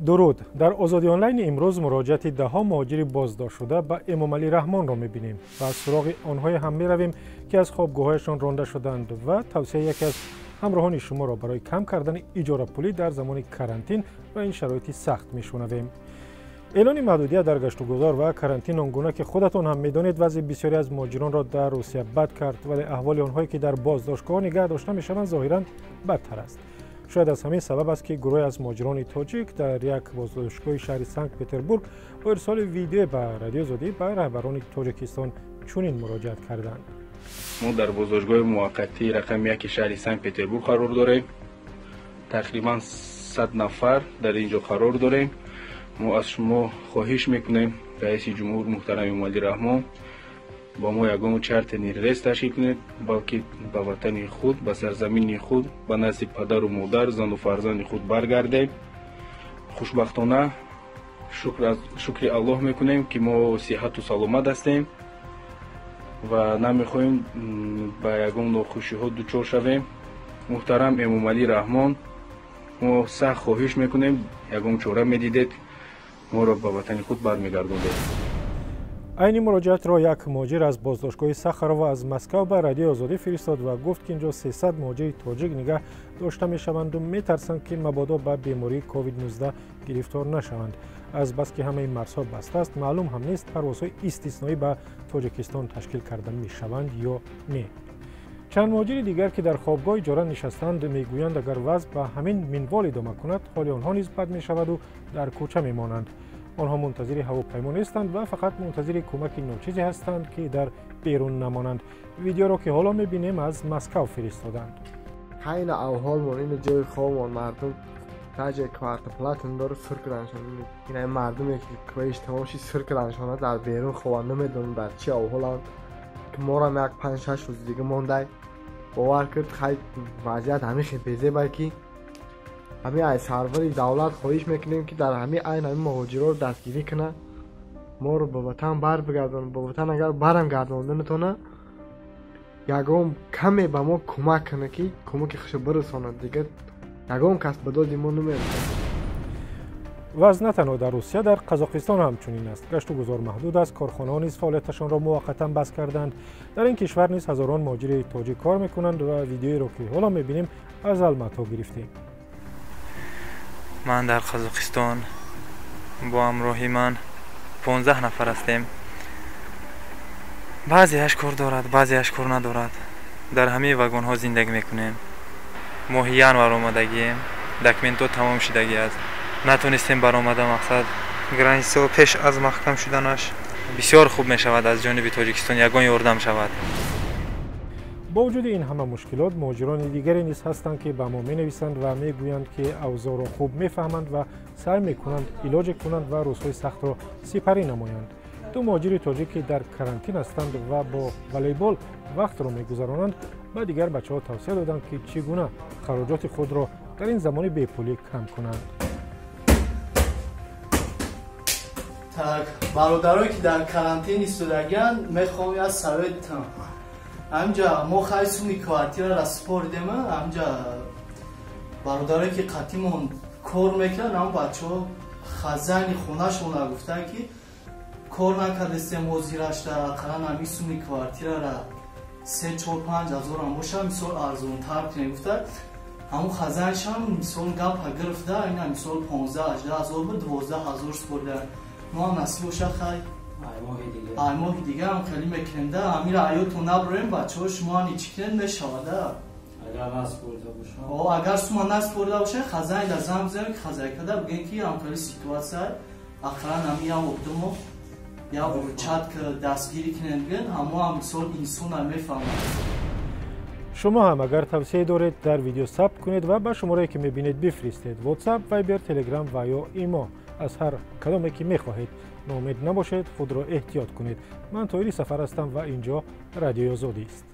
Дуруд. Дар Озодӣ онлайн имрӯз муроҷиати даҳҳо муҳоҷири боздоштшуда ба Эмомалӣ Раҳмонро мебинем ва аз суроғи онҳое ҳам меравем, ки аз хобгоҳҳояшон ронда шуданд ва тавсияи яке аз ҳамроҳони шуморо барои кам кардани иҷорапулӣ дар замони карантин ва ин шароити сахт мешунавем. Эълони маҳдудият дар гаштугузор ва карантин он гуна ки худатон ҳам медонед вазъи бисёре аз муҳоҷиронро дар Русия бад кард, вале аҳволи онҳое ки дар боздоштгоҳ нигаҳ дошта мешаванд зоҳиран бадтар аст. Шояд аз ҳамин сабаб аст, ки гурӯҳе аз муҳоҷирони тоҷик дар як боздоштгоҳи шаҳри Санкт-Петербург бо ирсоли видео ба Радиои Озодӣ ба раҳбарони Тоҷикистон чунин муроҷиат карданд. Мо дар боздоштгоҳи муваққатии рақами 1 шаҳри Санкт-Петербург қарор дорем. Тақрибан 100 нафар дар ин ҷо қарор дорем. Мо аз шумо хоҳиш мекунем, раиси ҷумҳур муҳтарам Эмомалӣ Раҳмон, ба мо ягон чартерный рейс ташкил кунед, балки ба ватани худ, ба сарзамини худ, ба назди падару модар, зану фарзанди худ баргардем. Хушбахтона шукри Аллоҳ мекунем, ки мо сиҳату саломат ҳастем ва намехоҳем ба ягон нохушиҳо дучор шавем. Муҳтарам Эмомалӣ Раҳмон, мо сахт хоҳиш мекунем, ягон чора медидед, моро ба ватани худ бармегардондед. Айни муроҷиатро як муҳоҷир аз боздоштгоҳи Сахарова аз Москав ба Радиои Озодӣ фиристод ва гуфт, ки инҷо 300 муҳоҷири тоҷик нигаҳ дошта мешаванду метарсанд, ки мабодо ба бемории COVID-19 гирифтор нашаванд. Азбаски ҳамаи марзҳо баста аст, маълум ҳам нест парвозҳои истисноӣ ба Тоҷикистон ташкил карда мешаванд ё не. Чанд муҳоҷири дигар, ки дар хобгоҳ иҷора нишастанд, мегӯянд агар вазъ ба ҳамин минвол идома кунад, ҳоли онҳо низ бад мешаваду дар кӯча мемонанд. Онҳо мунтазири ҳавопаймо нестанд ва фақат мунтазири кӯмаки ночизе ҳастанд, ки дар берун намонанд. Видеоро, ки ҳоло мебинем, аз Москав фиристоданд. Хайна авҳолмон, ин ҷои хобмон, мардум таҷа квартплатн дору сир киданшон. Ин мардуме ки квоиш тамоши сир киданшона дар берун хобанд, намедонам дар чи авҳоланд. Ки морам як 5-6 рӯзи дига мондай. Бовар кард, хай вазъият ҳамин хел безебай, ки ҳамин ай сарвари давлат хоҳиш мекунем, ки дар ҳамин айн ҳамин муҳоҷирро дастгирӣ кунад, моро ба ватан барбигардонад. Ба ватан агар барам гардонда натонад, ягон каме ба мо кӯмак кунад, ки кӯмаки худшо бирасонад. Дигар ягон кас ба доди мо намерасад. Вазъ на танҳо дар Русия, дар Қазоқистон ҳамчунин аст. Гаштугузор маҳдуд аст, корхонаҳо низ фаъолияташонро муваққатан бас карданд. Дар ин кишвар низ ҳазорон муҳоҷири тоҷик кор мекунанд ва видеоеро, ки ҳоло мебинем, аз Алмато гирифтем. Ман дар Қазоқистон бо ҳамроҳи ман 15 нафар ҳастем. Баъзеаш кор дорад, баъзеаш кор надорад. Дар ҳамаи вагонҳо зиндагӣ мекунем. Моҳи январ омадагием, документҳо тамом шудагӣ аст. Натонистем баромада, мақсад границаҳо пеш аз маҳкам шуданаш бисёр хуб мешавад, аз ҷониби Тоҷикистон ягон ёрдам шавад. Бо вуҷуди ин ҳама мушкилот, муҳоҷирони дигаре низ ҳастанд, ки ба мо менависанд ва мегӯянд, ки авзоъро хуб мефаҳманд ва саъй мекунанд илоҷе кунанд ва рӯзҳои сахтро сипарӣ намоянд. Ду муҳоҷири тоҷик, ки дар карантин ҳастанд ва бо волейбол вақтро мегузаронанд, ба дигар бачаҳо тавсия доданд, ки чӣ гуна хароҷоти худро дар ин замони бепулӣ кам кунанд. Так, бародарое ки дар карантин истодагианд, мехоҳам як совет там. Ҳамҷа мо хай суми квартирара супоридем, ҳамҷа бародарое ки қатимон кор мекунанд, ҳам бачаҳо хазайни хонашона гуфтанд, ки кор накардестем ҳозирашта, ақаллан ҳамин суми квартирара 3-4-5 ҳазорам боша, мисол арзонтар кунем гуфта. Ҳамун хазайншам мисол гапа гирифта, ина мисол 15-18 ҳазор буд, 12 ҳазор супорида. Мо ҳам насиб боша хай ай моҳи дига ҳам хеле мекунем да, ҳамира аётон набурем, бачаҳо шумо ҳам чӣ кунед мешавада. Агар сума наспорида бошад, хазайнда занг бизанем, ки хазайкада бигӯем, ки ҳам хеле ситуатсия, ақаллан ҳами як моҳ ду моҳ як чат дастгирӣ кунем, бигӯем, ҳамо ҳам мисол инсона мефаҳмад. Шумо ҳам агар тавсияе доред, дар видео сабт кунед ва ба шуморае ки мебинед бифиристед. WhatsApp, Viber, Telegram ва ё Имо, аз ҳар кадоме ки мехоҳед. Ноумед набошед, худро эҳтиёт кунед. Ман Тоҳири Сафар ҳастам ва инҷо Радиои Озодӣ аст.